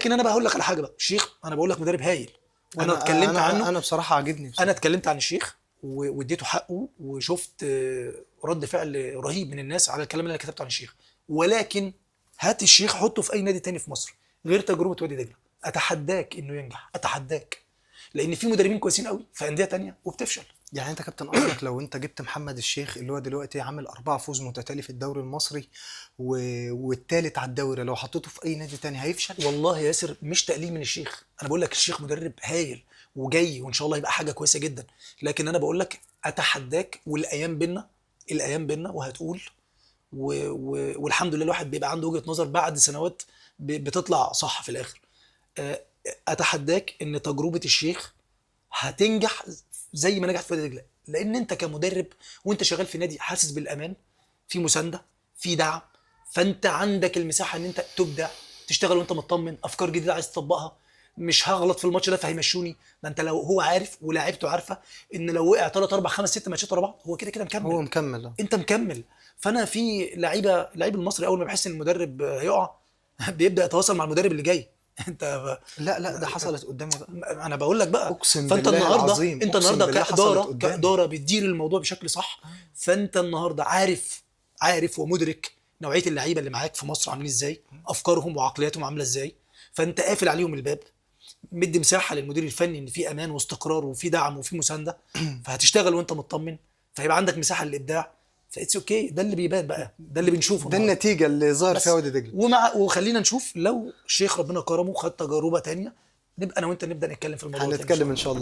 لكن انا بقى هقول لك على حاجة بقى، الشيخ انا بقول لك مدرب هايل، وانا اتكلمت عنه. انا بصراحة عاجبني بصراحة. انا اتكلمت عن الشيخ واديته حقه، وشفت رد فعل رهيب من الناس على الكلام اللي انا كتبته عن الشيخ. ولكن هات الشيخ حطه في اي نادي تاني في مصر غير تجربه وادي دجله، اتحداك انه ينجح، اتحداك. لان في مدربين كويسين قوي في اندية تانية وبتفشل. يعني انت كابتن قصدك لو انت جبت محمد الشيخ اللي هو دلوقتي عامل 4 فوز متتالي في الدوري المصري والتالت على الدوري، لو حطيته في اي نادي تاني هيفشل؟ والله يا ياسر مش تقليل من الشيخ، انا بقول لك الشيخ مدرب هايل وجاي وان شاء الله يبقى حاجة كويسة جدا، لكن انا بقول لك اتحداك، والايام بينا، الايام بينا وهتقول والحمد لله الواحد بيبقى عنده وجهه نظر بعد سنوات بتطلع صح في الاخر. اتحداك ان تجربه الشيخ هتنجح زي ما نجحت في وادي دجله، لان انت كمدرب وانت شغال في نادي حاسس بالامان، في مساندة، في دعم، فانت عندك المساحة ان انت تبدع، تشتغل وانت مطمن، افكار جديدة عايز تطبقها، مش هغلط في الماتش ده فهيمشوني. ده انت لو هو عارف ولاعيبته عارفه ان لو وقع 3 4 5 6 ماتشات ورا بعض هو كده كده مكمل، هو مكمل، انت مكمل. فانا في لعيبة، لعيب المصري اول ما بيحس ان المدرب هيقع بيبدا يتواصل مع المدرب اللي جاي. انت لا لا ده حصلت قدامي بقى، انا بقول لك بقى. اقسم فانت بالله النهارده العظيم، انت اقسم النهارده بالله حصلت كادارة قدامي. كادارة بتدير الموضوع بشكل صح، فانت النهارده عارف ومدرك نوعية اللعيبة اللي معاك في مصر عاملين ازاي، افكارهم وعقلياتهم عامله ازاي، فانت قافل عليهم الباب، مدي مساحة للمدير الفني ان في امان واستقرار وفي دعم وفي مساندة، فهتشتغل وانت مطمن، فهيبقى عندك مساحة للابداع. ف it's okay. ده اللي بيبان بقى، ده اللي بنشوفه ده النهارده. النتيجة اللي ظهر بس فيها وادي دجله. وخلينا نشوف لو الشيخ ربنا كرمه خد تجربه تانية، نبقى انا وانت نبدا نتكلم في الموضوع تاني إن شاء هنتكلم ان شاء الله.